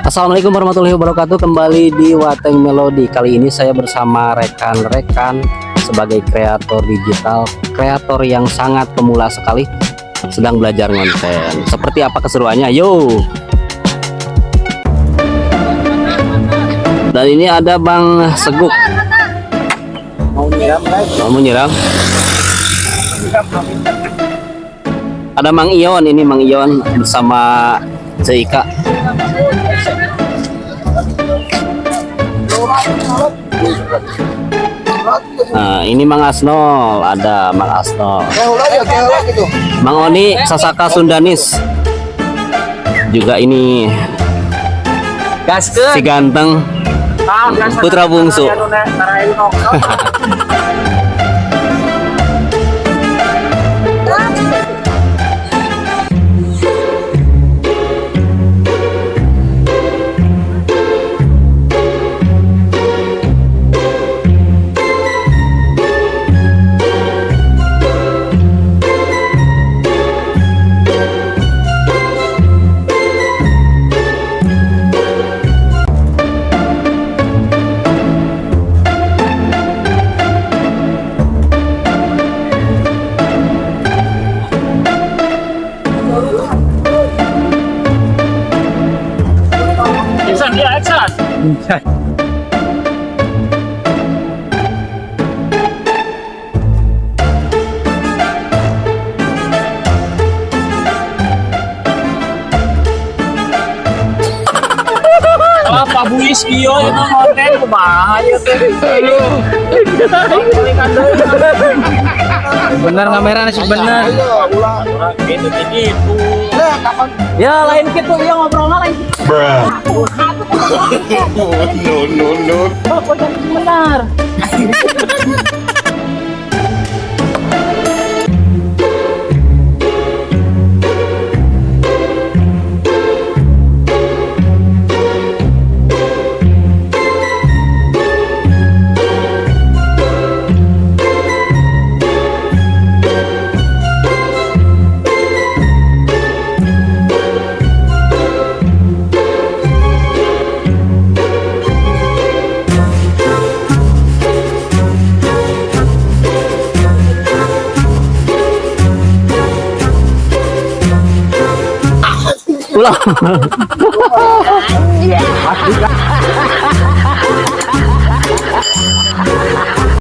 Assalamualaikum warahmatullahi wabarakatuh. Kembali di Wateng Melody. Kali ini saya bersama rekan-rekan sebagai kreator digital, kreator yang sangat pemula sekali, sedang belajar ngonten. Seperti apa keseruannya? Yo. Dan ini ada Bang Seguk. Mau nyiram, guys. Mau nyiram? Ada Mang Ion, ini Mang Ion bersama Ceika. Nah, ini Mang Asnol, ada Mang Asnol. Mang Oni Sasaka Sundanis. Juga ini Gaskeun. si ganteng Putra Bungsu. Iksan, ya Iksan. Ah, Pak Buis ieu itu konten kumaha ieu teh. Bener kamera sih bener. Gitu gitu. Ya lain gitu, ya ngobrolnya lain gitu. No, no, no. Benar. Ulang.